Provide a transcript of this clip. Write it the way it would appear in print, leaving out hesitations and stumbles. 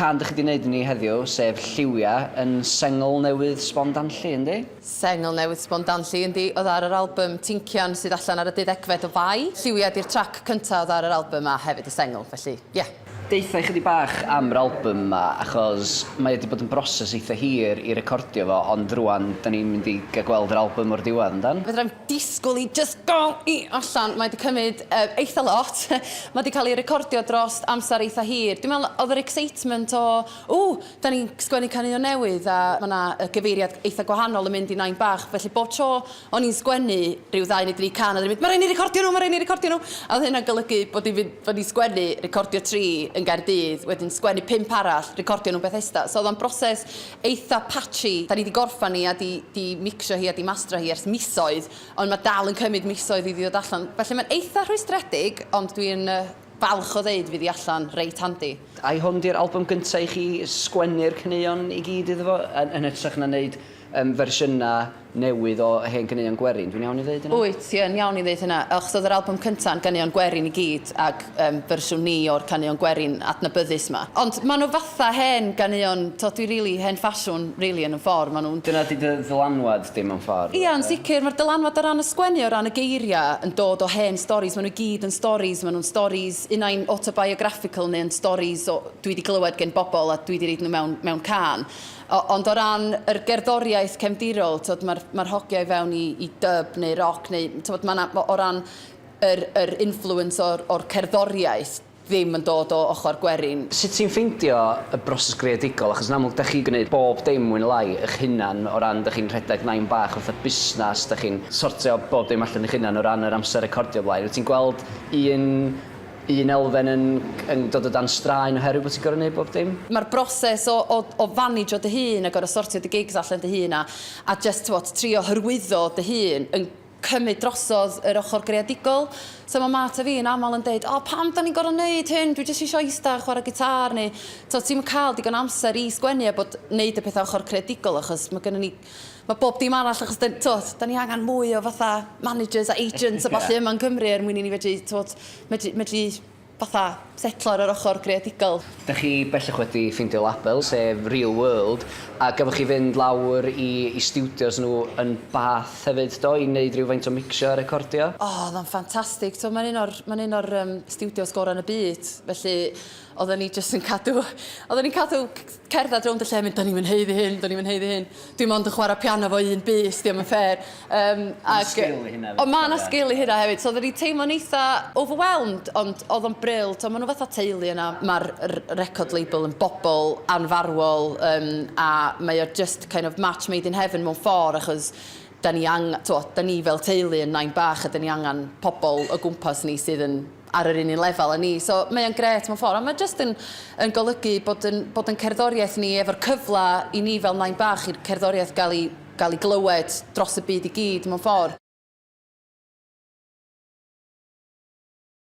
Cân dych chi 'di neud i ni heddiw, sef Lliwia, yn sengl newydd sbon danlli, yndi? Sengl newydd sbon danlli, yndi, oedd ar yr albym Tincian sydd allan ar y deuddegfed o Fai. Lliwia 'di'r trac cynta oedd ar yr albym a hefyd y sengl, felly ie. Deutha i chydig bach am yr albym 'ma, achos mae o 'di bod yn broses eitha hir i recordio fo, ond rŵan 'dan ni'n mynd i gael gweld yr albym o'r diwedd, yndan? Fedra i'm disgwyl i jyst gael i allan. Mae 'di cymryd yy eitha lot. Mae 'di cael ei recordio dros amser eitha hir. Dwi'n meddwl oedd yr excitement o ww, 'dan ni'n sgwennu caneuon newydd a ma' 'na yy gyfeiriad eitha gwahanol yn mynd i Nain Bach, felly bob tro O'n i'n sgwennu rhyw ddau neu dri cân a oedden ni'n mynd, "Ma' raid ni recordio nhw, ma' raid ni recordio nhw!" A oedd hynna'n golygu bod ni'n mynd, bod ni'n sgwennu, recordio tri yn Gaerdydd, wedyn sgwennu pump arall, recordio nhw yn Bethesda. So oedd o'n broses eitha patchy. Da ni 'di gorffen hi a 'di 'di micsio hi a 'di mastro hi ers misoedd, ond mae dal yn cymryd misoedd iddi ddod allan. Felly mae'n eitha rhwystredig, ond dwi'n yy falch o ddeud fydd hi allan reit handi. Ai hwn 'di'r albwm gynta i chi sgwennu'r caneuon i gyd iddo fo, yn yn hytrach na neud yym fersiynau newydd o hen ganeuon gwerin, dwi'n iawn i ddeud hynna? Wyt, ie, yn iawn i ddeud hynna, achos oedd yr albwm cynta yn ganeuon gwerin i gyd, ac yym fersiwn ni o'r caneuon gwerin adnabyddus 'ma. Ond maen nhw fatha hen ganeuon, tibod, dwi rili hen ffasiwn rili yn y ffordd maen nhw'n... Dyna 'di dy ddylanwad di mewn ffordd? Ia, yn sicr, mae'r dylanwad o ran y sgwennu, o ran y geiriau, yn dod o hen storis, maen nhw i gyd yn storis, maen nhw'n storis unai'n autobiographical neu'n storis o dwi 'di glywed gen bobl a dwi 'di roid nhw mewn mewn cân. O, ond o ran yr gerddoriaeth cefndirol, tibod, mae'r mae'r hogiau i fewn i i dub neu roc neu, tibod, ma' 'na, o ran yr yr influence o'r o'r cerddoriaeth ddim yn dod o ochr gwerin. Sut ti'n ffeindio y broses greadigol, achos yn amlwg dach chi'n gwneud bob dim mwy neu lai eich hunan o ran dach chi'n rhedeg Nain Bach fatha busnes, dach chi'n sortio bob dim allan eich hunan o ran yr amser recordio blaen, wyt ti'n gweld un un elfen yn yn dod o dan straen oherwydd bod ti'n gorfod neud bob dim? Mae'r broses o o o fanejio dy hun a gorfod sortio dy gigs allan dy hun a a jyst t'mod trio hyrwyddo dy hun yn cymryd drosodd yr ochr greadigol. So mae mat a fi yn aml yn deud, 'O pam 'dan ni'n gorfod neud hyn? Dwi jyst isio ista a chwarae gitâr' neu t'od ti'm yn cael digon o amser i sgwennu a bod neud y pethau ochr creadigol achos ma' gynnon ni ma' bob dim arall achos 'dan t'od 'dan ni angen mwy o fatha managers a agents a ballu yma yn Cymru er mwyn i ni fedru t'mod medru medru fatha setlo ar yr ochr greadigol. Dych chi bellach wedi ffeindio label, sef Real World, a gafoch chi fynd lawr i i stiwdios nhw yn Bath hefyd, do, i wneud rhywfaint o micsio a recordio? O, oedd o'n ffantastig. T'mo' mae'n un o'r mae'n un o'r yym stiwdios gorau yn y byd, felly oedden ni jyst yn cadw oedden ni'n cadw cerdded rownd y lle yn mynd 'dan ni'm yn haeddu hyn, 'dan ni'm yn haeddu hyn. Dwi mond yn chwarae piano efo un bys, 'di o'm yn fair. Yym ag... Sgil i hynna Ond ma' 'na sgil i hynna hefyd. So oedden ni'n teimlo'n eitha overwhelmed, ond oedd o'n brill. T'mo' ma' nhw fatha teulu yna. Ma'r record label yn bobl anfarwol yym a mae o just kind of match made in heaven mewn ffordd achos 'dan ni ang- t'mo' 'dan ni fel teulu yn Nain Bach a 'dan ni angen pobl o gwmpas ni sydd yn ar yr un un lefel â ni. So mae o'n grêt mewn ffordd, ond mae jyst yn yn golygu bod yn bod yn cerddoriaeth ni efo'r cyfle i ni fel Nain Bach i'r cerddoriaeth gael ei gael ei glywed dros y byd i gyd mewn ffordd.